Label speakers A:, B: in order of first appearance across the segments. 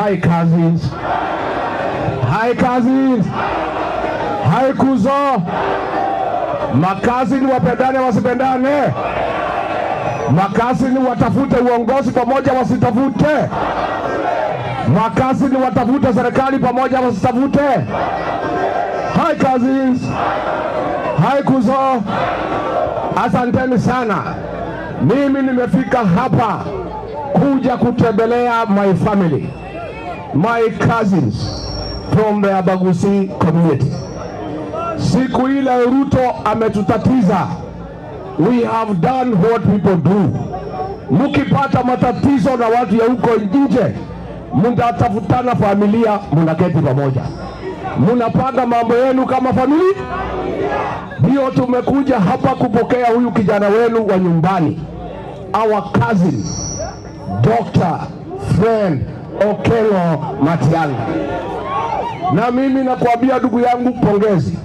A: Hi cousins. Hi cousins. Hi kuzo. Makazini wapendane wasipendane? Makazini watafute uongozi pamoja wasitafute? Makazini watafute serikali pamoja wasitafute? Hi cousins. Hi kuzo. Asanteni sana. Mimi nimefika hapa kuja kutembelea my family, my cousins from the Abagusii community. Siku ile Ruto ametutatiza, we have done what people do. Mkipata matatizo na watu ya huko nje, mnatafutana familia, mnaketi pamoja, mnapanga mambo yenu kama familia. Ndio tumekuja hapa kupokea huyu kijana wenu wa nyumbani, our cousin Dr. Fred Okengo Matiang'i. Na mimi nakuambia ndugu yangu, pongezi.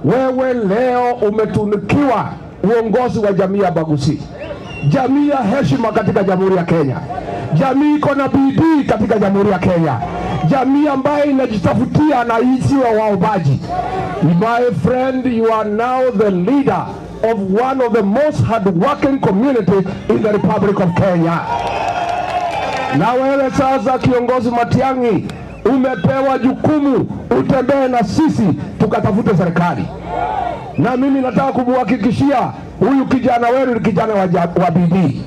A: Wewe leo umetunukiwa uongozi wa jamii ya Abagusii, jamii ya heshima katika Jamhuri ya Kenya, jamii iko na bidii katika Jamhuri ya Kenya, jamii ambayo inajitafutia na isiwe waombaji. My friend, you are now the leader of one of the most hardworking community in the Republic of Kenya. Na wewe sasa kiongozi Matiang'i umepewa jukumu utembee na sisi tukatafute serikali. Na mimi nataka kumhakikishia huyu kijana wenu ni kijana wa bidii.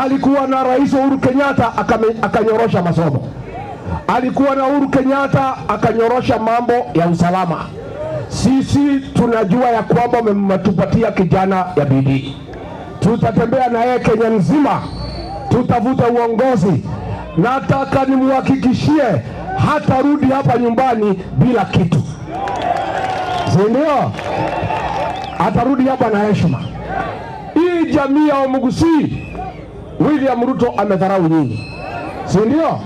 A: Alikuwa na Rais Uhuru Kenyatta akanyorosha masomo, alikuwa na Uhuru Kenyatta akanyorosha mambo ya usalama. Sisi tunajua ya kwamba mmetupatia kijana ya bidii, tutatembea na yeye Kenya nzima, tutavuta uongozi. Nataka nimuhakikishie hatarudi hapa nyumbani bila kitu, si ndio? Atarudi hapa na heshima. Hii jamii ya Omugusii, William Ruto amedharau nyinyi, si ndio?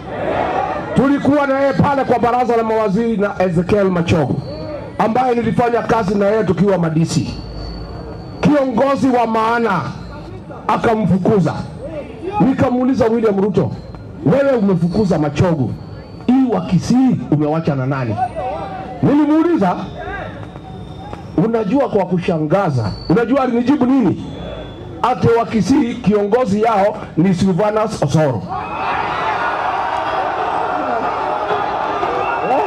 A: Tulikuwa na yeye pale kwa baraza la mawaziri na Ezekiel Machogu ambaye nilifanya kazi na yeye tukiwa ma-DC, kiongozi wa maana, akamfukuza. Nikamuuliza William Ruto, wewe umefukuza Machogu, hii wa Kisii umewacha na nani? Nilimuuliza, unajua, kwa kushangaza, unajua alinijibu nini? Ate wa Kisii kiongozi yao ni Silvanus Osoro. Eh?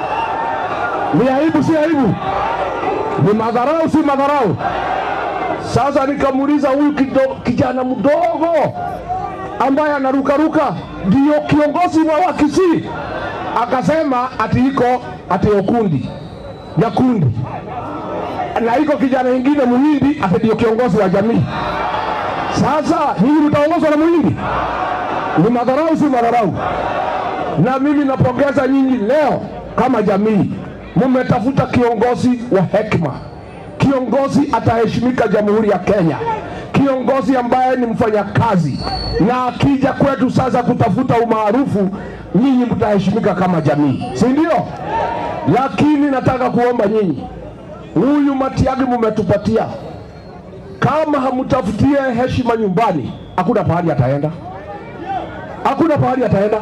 A: Ni aibu, si aibu? Ni madharau, si madharau? Sasa nikamuuliza huyu kijana mdogo ambaye anarukaruka ndio kiongozi wa Wakisii, akasema ati iko ati Okundi Nyakundi na iko kijana ingine Muhindi ati ndio kiongozi wa jamii. Sasa nyinyi mtaongozwa na Muhindi? Ni madharau, si madharau? Na mimi napongeza nyinyi leo kama jamii, mumetafuta kiongozi wa hekima, kiongozi ataheshimika Jamhuri ya Kenya, kiongozi ambaye ni mfanyakazi, na akija kwetu sasa kutafuta umaarufu, nyinyi mtaheshimika kama jamii, si ndio? Lakini nataka kuomba nyinyi, huyu Matiang'i mumetupatia, kama hamtafutie heshima nyumbani, hakuna pahali ataenda, hakuna pahali ataenda.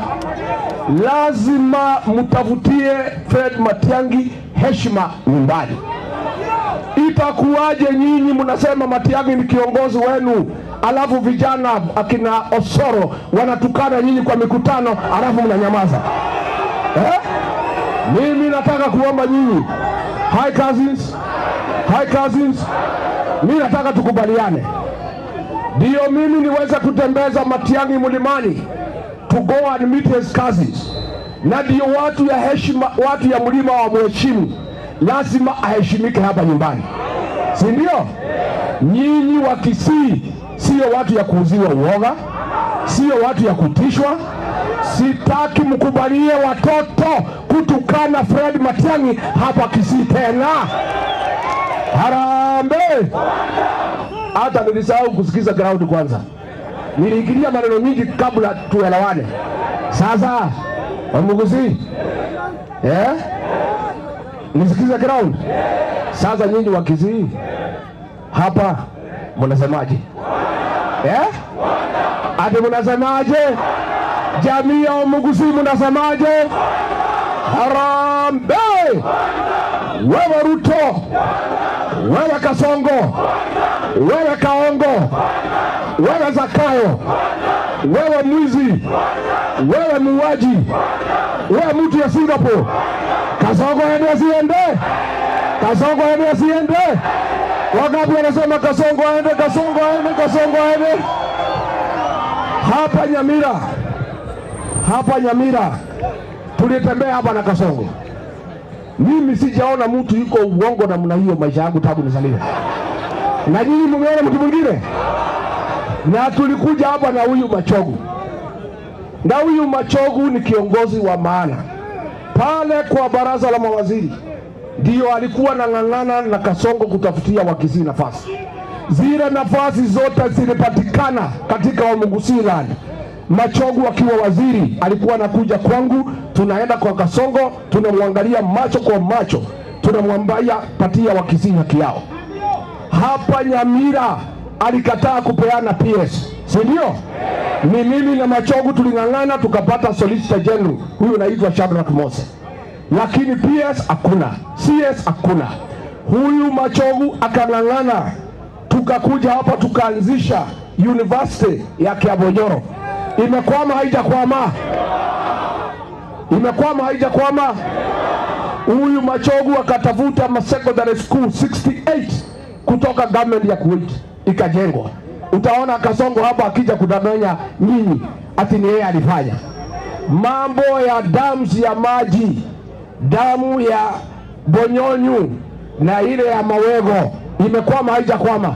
A: Lazima mtafutie Fred Matiang'i heshima nyumbani. Itakuwaje nyinyi mnasema Matiang'i ni kiongozi wenu, alafu vijana akina Osoro wanatukana nyinyi kwa mikutano, alafu mnanyamaza eh? Mimi nataka kuomba nyinyi, hi cousins, hi cousins, mimi nataka tukubaliane, ndio mimi niweze kutembeza Matiang'i mlimani to go and meet his cousins, na ndio watu ya heshima, watu ya mlima wa muheshimu, lazima aheshimike hapa nyumbani, si ndio? Nyinyi wa Kisii sio watu ya kuuziwa uoga, sio watu ya kutishwa. Sitaki mkubalie watoto kutukana Fred Matiang'i hapa Kisii tena. Harambee! Hata nilisahau kusikiza ground kwanza, niliingilia maneno mingi kabla tuelewane. Sasa Wamugusi, eh? Nisikize ground. Sasa nyinyi wa Kisii hapa mnasemaje? Eh? Ati mnasemaje? Jamii ya Omugusi mnasemaje? Harambee! Wewe Ruto, wewe Kasongo, wewe Kaongo, wewe Zakayo, wewe mwizi, wewe muuaji, wewe mtu ya Singapore. Kasongo aende asiende? Kasongo aende asiende? Wangapi wanasema Kasongo aende, Kasongo aende, Kasongo aende? Hapa Nyamira, hapa Nyamira tulitembea hapa na Kasongo. Mimi sijaona mtu yuko uongo namna hiyo maisha yangu tangu nizaliwe. Na nyinyi mmeona mtu mwingine? Na tulikuja hapa na huyu Machogu. Na huyu Machogu ni kiongozi wa maana. Pale kwa baraza la mawaziri ndio alikuwa nang'ang'ana na Kasongo kutafutia Wakisii nafasi. Zile nafasi zote zilipatikana katika Omugusi land. Machogu akiwa waziri alikuwa anakuja kwangu, tunaenda kwa Kasongo, tunamwangalia macho kwa macho, tunamwambia patia Wakisii haki yao. Hapa Nyamira alikataa kupeana PS, si ndio? Ni mimi na Machogu tuling'ang'ana tukapata Solicitor General, huyu anaitwa Shadrack Mose. Lakini PS hakuna, CS hakuna. Huyu Machogu akang'ang'ana, tukakuja hapa tukaanzisha University ya Kiabonyoro. Imekwama haijakwama? Imekwama haijakwama? Huyu Machogu akatafuta ma secondary school 68 kutoka government ya Kuwait, ikajengwa. Utaona Kasongo hapa akija kudanganya nyinyi ati ni yeye alifanya. Mambo ya dams ya maji, damu ya Bonyonyu na ile ya Mawego imekwama haijakwama?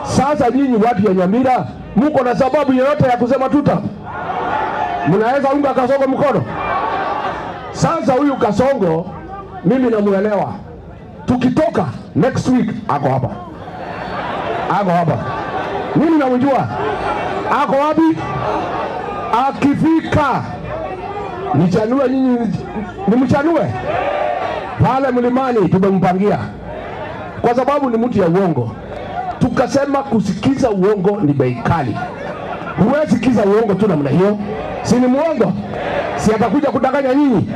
A: Sasa nyinyi watu ya Nyamira mko na sababu yoyote ya kusema tuta? Mnaweza unga Kasongo mkono? Sasa huyu Kasongo mimi namuelewa. Tukitoka next week ako hapa. Ako hapa. Mimi namjua. Ako wapi? Akifika nichanue nyinyi, nimchanue pale mlimani tumempangia, kwa sababu ni mtu ya uongo. Tukasema kusikiza uongo ni bei kali. Huwezi sikiza uongo tu namna hiyo. Si ni muongo? Si atakuja kudanganya nyinyi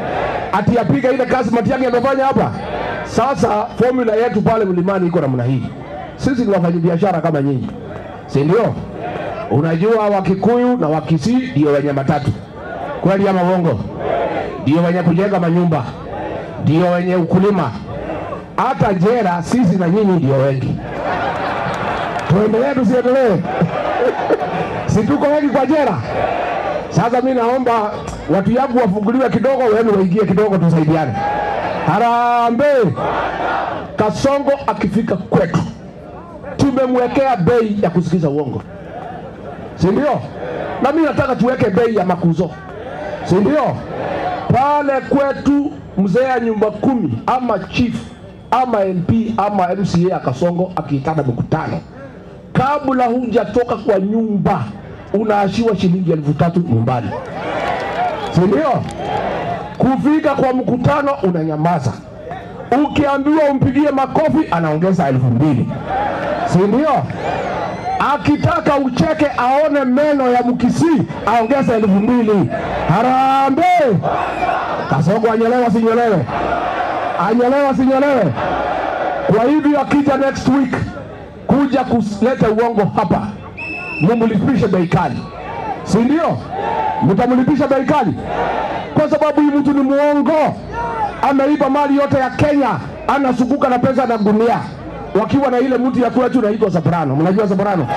A: ati apiga ile kazi Matiang'i amefanya hapa. Sasa formula yetu pale mlimani iko namna hii. Sisi ni wafanyabiashara kama nyinyi, si ndio? Unajua Wakikuyu na Wakisii ndio wenye matatu, kweli ama uongo? Ndio wenye kujenga manyumba, ndio wenye ukulima. Hata jera sisi na nyinyi ndio wengi. Tuendelee tusiendelee? Si tuko wengi kwa jera? Sasa mimi naomba watu yangu wafunguliwe kidogo, wenu waingie kidogo, tusaidiane. Harambee! Kasongo akifika kwetu tumemwekea bei ya kusikiza uongo, si ndio? Na mimi nataka tuweke bei ya makuzo, si ndio? Pale kwetu mzee ya nyumba 10 ama chief ama MP ama MCA Kasongo akiitana mkutano, kabla hujatoka kwa nyumba unaashiwa shilingi 3,000 nyumbani, si ndio? Kufika kwa mkutano unanyamaza. Ukiambiwa umpigie makofi anaongeza 2,000, si ndio? Akitaka ucheke aone meno ya Mkisii aongeza 2,000. Harambee! Kasongo anyolewa sinyolewe? Anyolewa sinyolewe? Kwa hivyo akija next week kuja kuleta uongo hapa, mumlipishe bei kali, si ndio? Mtamlipisha bei kali, kwa sababu huyu mtu ni muongo. Ameiba mali yote ya Kenya, anazunguka na pesa na gunia, wakiwa na ile mtu ya kwetu inaitwa Soprano. Mnajua Soprano?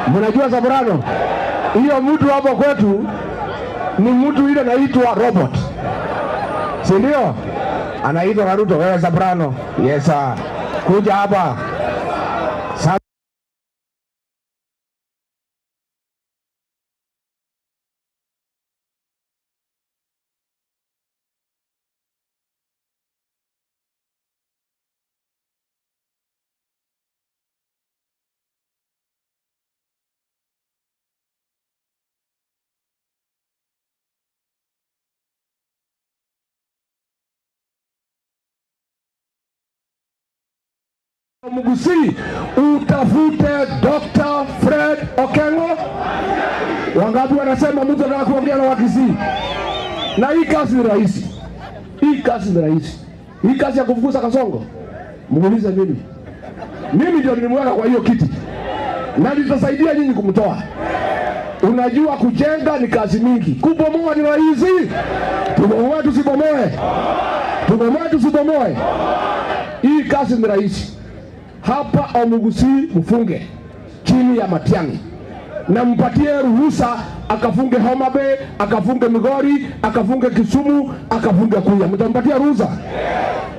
A: Mnajua Soprano? Hiyo mtu hapo kwetu ni mtu ile anaitwa robot, si ndio? Anaitwa na Ruto, wewe Soprano, yes sir, kuja hapa. Mugusii, utafute Dr. Fred Okengo. Wangapi wanasema mtu anataka kuongea na Wakisii? Na hii kazi ni rahisi. Hii kazi ni rahisi. Hii kazi ya kufukuza Kasongo, muulize mimi. Mimi ndio nilimweka kwa hiyo kiti, na nitasaidia nyinyi kumtoa. Unajua kujenga ni kazi mingi, kubomoa ni rahisi. Tubomoe tusibomoe? Tubomoe tusibomoe? Hii kazi ni rahisi. Hapa Omugusii mfunge chini ya Matiang'i na mpatie ruhusa akafunge Homa Bay, akafunge Migori, akafunge Kisumu, akafunge Kuya. Mtampatia ruhusa?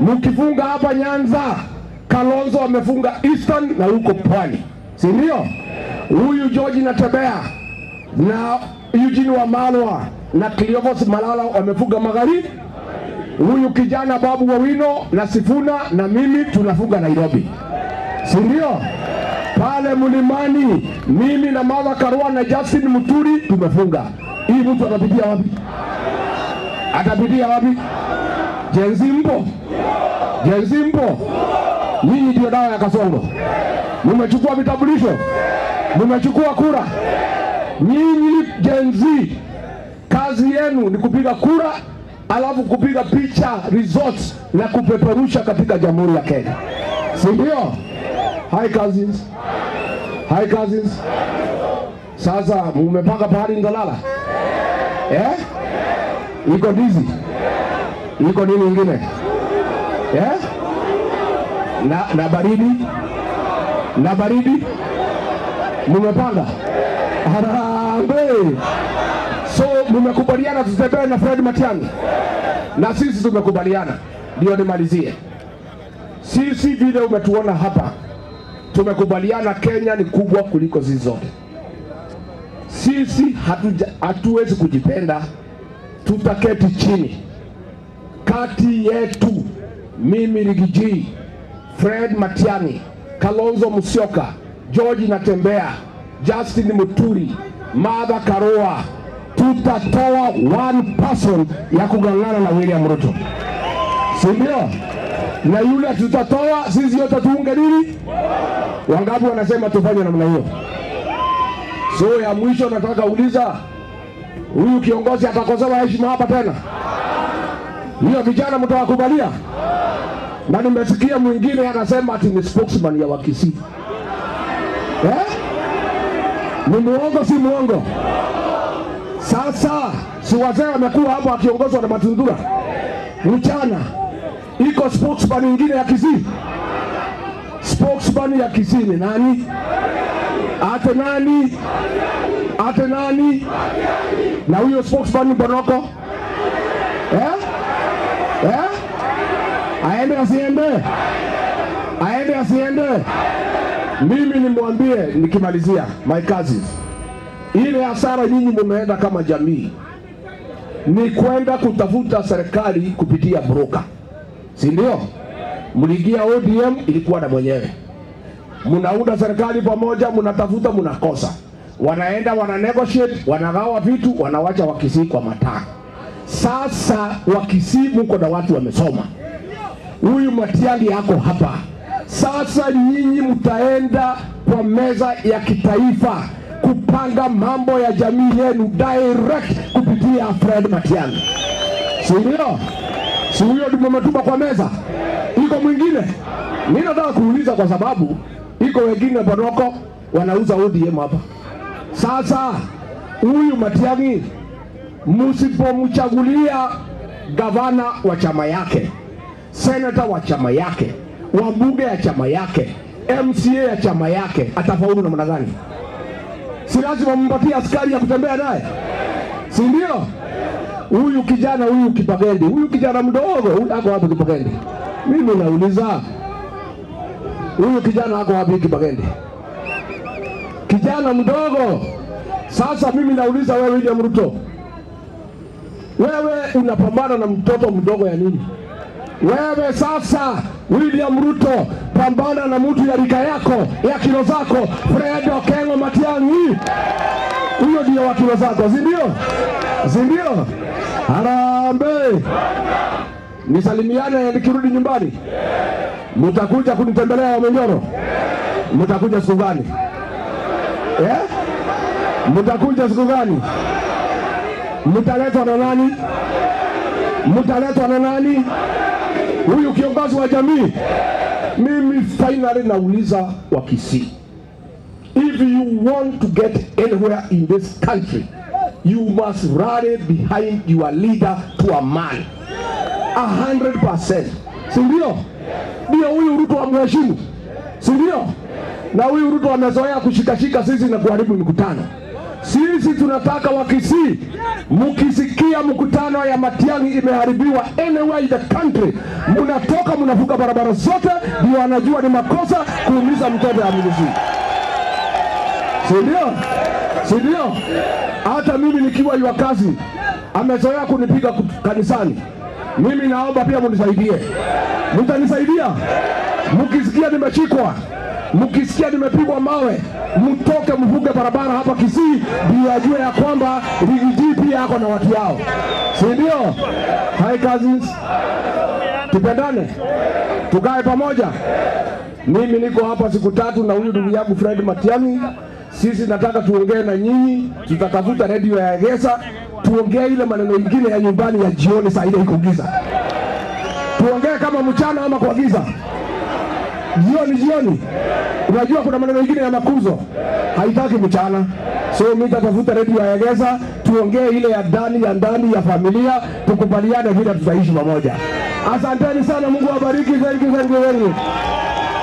A: Mkifunga hapa Nyanza, Kalonzo amefunga Eastern na huko Pwani, si ndio? Huyu George Natembeya na Eugene Wamalwa na Cleophas Malala wamefunga magharibi. Huyu kijana Babu Wawino na Sifuna na mimi tunafunga Nairobi, si ndio? Pale Mlimani mimi na Martha Karua na Justin Muturi tumefunga. Hii mtu atapitia wapi? Atapitia wapi? Gen Z mpo? Gen Z mpo? Nyinyi ndio dawa ya Kasongo. Mmechukua vitambulisho, mmechukua kura. Nyinyi Gen Z, kazi yenu ni kupiga kura, alafu kupiga picha results na kupeperusha katika Jamhuri ya Kenya, si ndio? Hi cousins. Hi cousins. Sasa mmepaka pahali ndalala? Eh? Iko ndizi? Iko nini ingine? Eh? Na baridi? Na baridi? Mmepanga? Harambee. So mmekubaliana tutembee na Fred Matiang'i? Na sisi tumekubaliana. Ndio nimalizie. Sisi vile umetuona hapa, tumekubaliana Kenya ni kubwa kuliko sisi zote. Sisi hatuwezi kujipenda, tutaketi chini. Kati yetu, mimi Riggy G, Fred Matiang'i, Kalonzo Musyoka, George Natembeya, Justin Muturi, Martha Karua, tutatoa one person ya kugangana na William Ruto, si ndio? Na yule tutatoa sisi yote tuunge nini? Wangapi wanasema tufanye namna hiyo? So ya mwisho nataka uliza, huyu kiongozi atakosewa heshima hapa tena? Hiyo vijana mtawakubalia? Na nimesikia mwingine anasema ati ni spokesman ya Wakisii. Eh? Ni muongo si muongo? Sasa si wazee wamekuwa hapo wakiongozwa na Matundura mchana, iko spokesman nyingine ya Kisii? Spokesman ya Kisii ni nani? Ate nani? Ate nani? Na huyo spokesman ni Bonoko? Eh? Eh? Aende asiende? Aende asiende? Mimi nimwambie nikimalizia, my cousins, ile hasara nyinyi mumeenda kama jamii ni kwenda kutafuta serikali kupitia broker, si ndio? Mliingia ODM ilikuwa na mwenyewe, mnaunda serikali pamoja, mnatafuta, mnakosa, wanaenda wana negotiate, wanagawa vitu, wanawacha Wakisii kwa mataa. Sasa Wakisii mko na watu wamesoma, huyu Matiang'i yako hapa. Sasa nyinyi mtaenda kwa meza ya kitaifa kupanga mambo ya jamii yenu direct kupitia Fred Matiang'i, si ndio? Si huyo ndio mmetuma kwa meza? Iko mwingine? Mimi nataka kuuliza kwa sababu iko wengine Bonoko wanauza ODM hapa. Sasa huyu Matiang'i msipomchagulia gavana wa chama yake, senator wa chama yake, wabunge ya chama yake, MCA ya chama yake, atafaulu namna gani? Si lazima mpatie askari ya kutembea naye, si ndio? Huyu kijana huyu Kipagendi, huyu kijana mdogo huyu ako wapi Kipagendi? Mimi nauliza, huyu kijana ako wapi Kipagendi? Kijana mdogo. Sasa mimi nauliza wewe William Ruto, wewe unapambana na mtoto mdogo ya nini? Wewe sasa William Ruto, pambana na mtu ya rika yako, ya kilo zako, Fred Okengo Matiang'i. Huyo ndio wa kilo zako, si ndio? Si ndio? Harambee. Nisalimiane nikirudi nyumbani. Mtakuja kunitembelea Wamonyoro? Mtakuja siku gani? Eh? Mtakuja siku gani? Mtaletwa na nani? Mtaletwa na nani? Huyu kiongozi wa jamii. Mimi finally nauliza wa Kisii, if you want to get anywhere in this country, you must rally behind your leader to a man. 100%. Si ndio? Ndio huyu Ruto amheshimu. Si ndio? Na huyu Ruto amezoea kushikashika sisi na kuharibu mikutano. Sisi tunataka Wakisii, mkisikia mkutano ya Matiang'i imeharibiwa anywhere in the country, mnatoka mnavuka barabara zote, ndio anajua ni makosa kuumiza mtoto ya Mkisii. Si ndio? Si ndio? Hata mimi nikiwa yua kazi, amezoea kunipiga kanisani. Mimi naomba pia mnisaidie. Mtanisaidia? Mkisikia nimeshikwa, mkisikia nimepigwa mawe, mtoke mvuke barabara hapa Kisii, ndio ajue ya kwamba Riggy G pia yako na watu yao. Si ndio? Hi cousins, tupendane, tukae pamoja. Mimi niko hapa siku tatu na huyu ndugu yangu Fred Matiang'i. Sisi nataka tuongee na nyinyi, tutatafuta redio ya Egesa, tuongee ile maneno ingine ya nyumbani ya jioni saa ile iko giza. Tuongee kama mchana ama kwa giza. Jioni jioni. Unajua kuna maneno mengine ya makuzo haitaki mchana. So mimi nitatafuta redio ya Egesa, tuongee ile ya ndani ya familia, tukubaliane vile tutaishi pamoja. Asanteni sana, Mungu awabariki. Thank you, thank you, thank you.